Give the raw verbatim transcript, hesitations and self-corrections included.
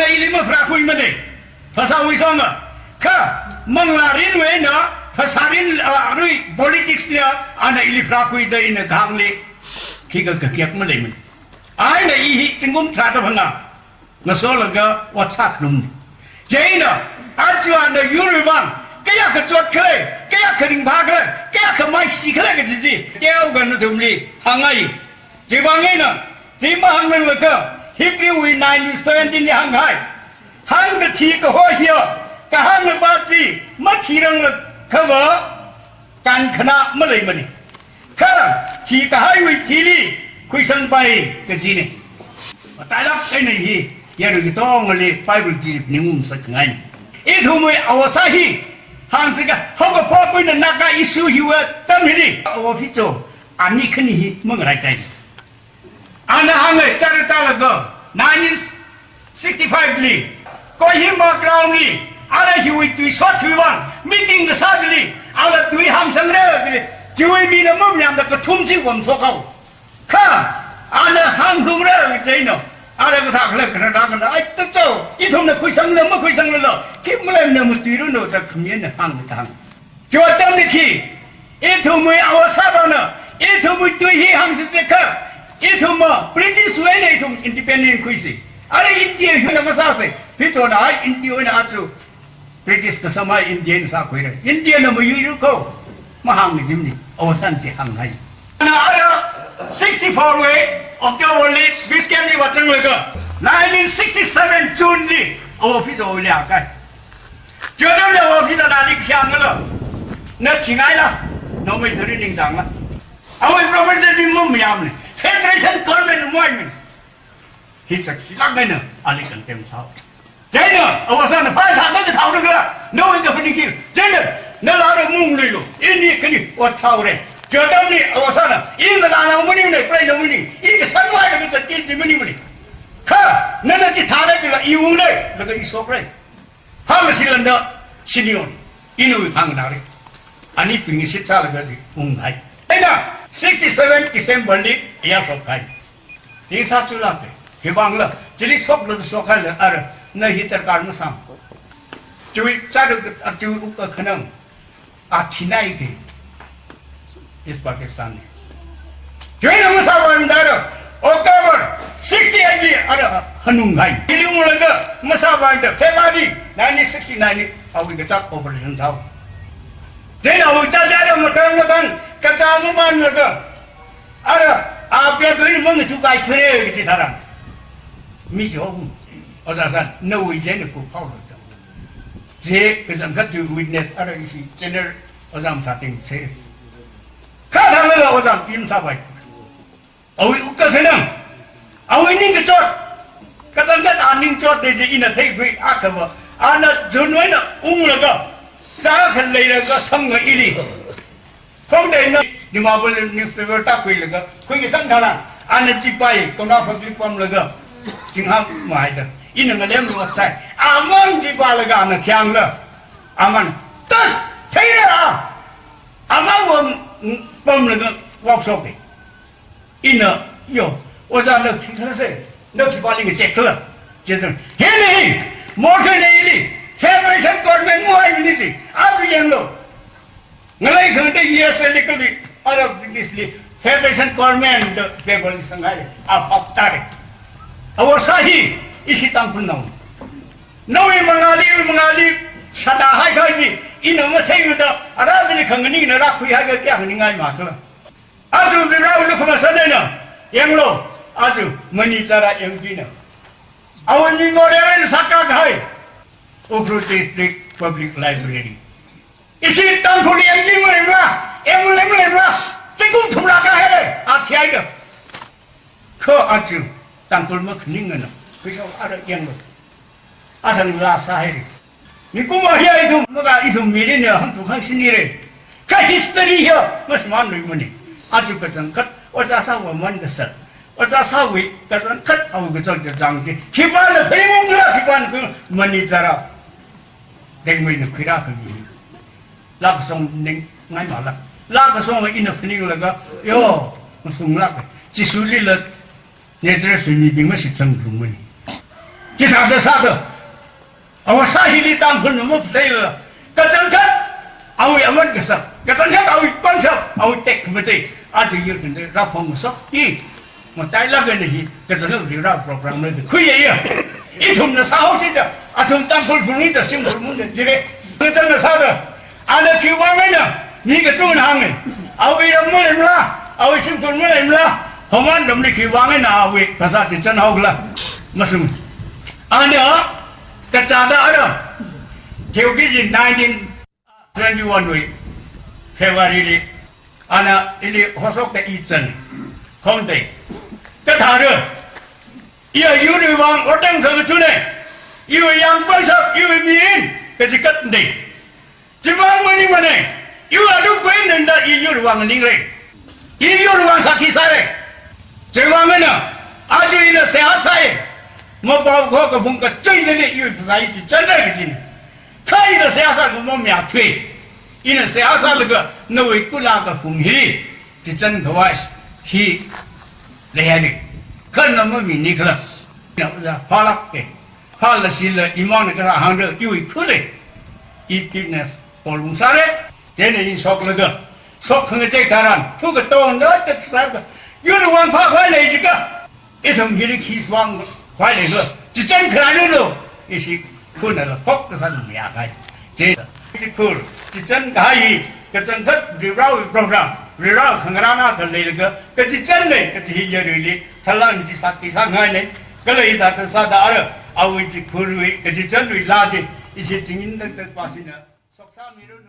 Ili mapharākhuimana, phasāwui sānga. Kha, manglā rinwui eina, phasā rin, ah, rui politics li, ana ili pharākhuida ina kahāngli, khikha kakiak maleimana. Aina i hi zingkum tharāda phangā ngasolaga ot sākhanumna. Chieina, aja ana yurwui vang, kayākha chot khala, kayākha ringphā khala, kayākha maishi khala kaji chi, teokha nathumli hāngngai. Chiwui vang eina, chi mahāngranglakha, Hebrew wui nine seventeen li hānghai. Hāngkathi kaho hiya, kahāngna pa chi, mathiranglakhava, kankhana maleimana. Kha, thikahaiwui thili, khuisangpai kajina. Matailāk eina hi, yarui katongali Bible chi ningumsakngai. Ithumwui awosā hi, hāngsi ka, haokaphokpuina Naga issue hiwui atam hili, awo Phecho, ani khani hi mangaraichai. Ana hānga, chara talaga, nineteen sixty-five li, Kohima ground li, ara hiwui tui sot tui vang, meeting kasā chili, ara tui hāmsangra chili, chiwui mina mamayāmda kathum chi vamshok haowa. Kha, ana hāngphalungra chieina, ara kathā khala khanara khanara, ai, tacho, ithumna khuisangla, makhuisangla, khi maleimana matuiranu da khami eina hāngda hāng. Chiwui atamli khi, ithumwui awosāvana, ithumwui tui hi hāngsi jiakha, ithumva British wui eina ithum independent khuisi. Ara India hina masāsa, Phechona ai India wui eina aja British kasāmai India eina sākhuira. India na mayuiru ko, mahāngmajimana, awosāna chi hānghai. Ana ara sixty-four wui October li, Biscayne li vāzanglaga, nineteen sixty-seven June li, awo Phecho li akai. Chiwui atamli awo Phechona ali khi hāngkhala, na thingaila, na mai thari ningchāngla. Awui property chi mamayāmana, federation government mamayāmana. Hi chak silāk eina, ali condemn sāhao. Chieina, awosāna, phai thāda thao rikla, nawui kaphaning khi, chieina, nala rāmung luilu, ini khani ot sāhaora. Chiwui atamli, awosāna, i ngalānao maningna, preinao maning, i kasāngwui laga zatki chi maningmana. Kha, nana chithāda jila, i ungra, laga i shokra. Hāngsi landa, senior, ina wui hāngnara. Ani ping sit sālaga chi, unghai. Eina, sixty-seven December li, iya shokhai. Ningsāchulāka, khiwui vangla, chili shoklaga shokhaila, ara, na hi darkar masāma. Chiwui, chara, chiwui wukkhanang, a thinai ki, East Pakistan li. Chiwui masāvāmda ara, October sixty-eight li, ara, hanunghai. Chili unglaga, masāvāmda, February nineteen sixty-nine li, awui kachak operation sāhao. Chieina awui chāchāda matang matang, kachā mamānlaga, ara, a pia dui ni mang chu kai chire kaji tharan. Mi chi hom. Ojā sān, nawui chieina kuphaolu chang. Chi kachangkhat chi witness ara ishi general ojā masāting chi. Kha thangla ojā masāpai. Awui wukkhanang. Awui ningkachot. Kachangkhat a ningchotda chi ina theikhui akhava. Ana June wui eina unglaga, zā kha leilaga samnga ili. Khongdei na Dimapur newspaper tākhuilaga, khuikasang tharan, ana chipai, Kaunga public pamlaga, zingham mahaida. Ina ngalemlu atsai. Amang chipalaga ana khi hāngla. Aman, tas, theira! Amang pam, pamlaga, workshop li. Ina, yo, ojā na khi sāsa, na khipāli ngachek khala. Chieina, hili, morgan hili, federation government mahaimana chi, aja yanglu. Ngalei khangatei U S A li kali, Arab British li, federation government da paper li sanghai, a phap tāra. Awosā hi, ishi Tangkhulnao. Nawui mangāli, wui mangāli, sāda haikha chi, ina matheiuda, ara chili khanganingna rākhuihaiakha kayā khaningai makhala. Aja Varewui lukhamashan eina, yanglu, aja Manizara M P na. Awui memorial eina sākahai, Ukhrul District Public Library. Ishi Tangkhul M P maleimala, M L A maleimala, zingkum thumrā kahaira, a thihaida. Kha aja, Tangkhul makhaningana, khuisao ara yanglu. Athang la sāhaira. Mikumo hiya ithum, maka ithum mirin ya hangtu hangsinira. Kha history hiya, masmānluimana. Aja kachangkhat, ojā sāvāman kasā. Ojā sāwui, kachangkhat awui kachot kachāng chi. Khipāna phaningungra, khipāna kha Manizara. Dengmeina khuirā khami. Lākashong ningngai malak. Lākashong ina phaninglaga, yo, masunglak. Jishulila, Nazareth wui mibing mashitsangthumana. Chithāda sāda, awui sā hili Tangkhulna maphateila, kachangkhat awui aman kasak, kachangkhat awui pangshap, awui tekhamatei, aja yur tinte rāphong ngasakki, matailāk eina hi, kachangkhat hi rā program na khuiya ya. Ithumna sāhaosi da, athum Tangkhul phungli da, shimkhur mungda jire. Kachangkhat sāda, ana khiwui vang eina, mi kachungana hānga. Awui ram maleimala, awui shimkhur maleimala, Homan ramli khiwui vang eina awui phasā chichan haokhala. Mashung. Ana, kachāda ara, theokiji nineteen twenty-one wui February li, ana ili Hosok da i zan, Khonde. Kathāra, iya yurwui vang otang thang chune, iwui yangpangshap, iwui mirin, kachikat de. Chivang maningmane, iwui alu kuinanda i yurwui vang ningre. I yurwui vang sākhi sāre. Chivang eina, aja ina seihā sāi. Mapao kho kaphung kachuina iwui phasā hi chichanre kajina. Kha ina seihā sākha mamayāthui. Ina seihā sālaga nawui kula kaphung hi chichankhavai hi leihaini. Kha na mamini khala. Na uza phalāke. Phalāsila imangna kasā hāngda iwui khule. I fitness polung sāre. Chieina i shoklaga, shok khangachei tharan, phu katonda tek sāka, yurwui vang phākhavai lei jikha, ithum hili khi suang khavai lei kha, chichan kharānlu, ishi khunala khok kasā mayākahai. Chi, chi khur, chichankahai, kachangkhat Varivarāwui program, Varivarā khangarān akha leilaga, kachichannei, kachi hi yaruili, thalan chi sāki sāngainei, kala hithāda sāda ara, awui chi khurwui, kachichanwui laa chi, ishi chingin tak tak pasina, shoksā miranu.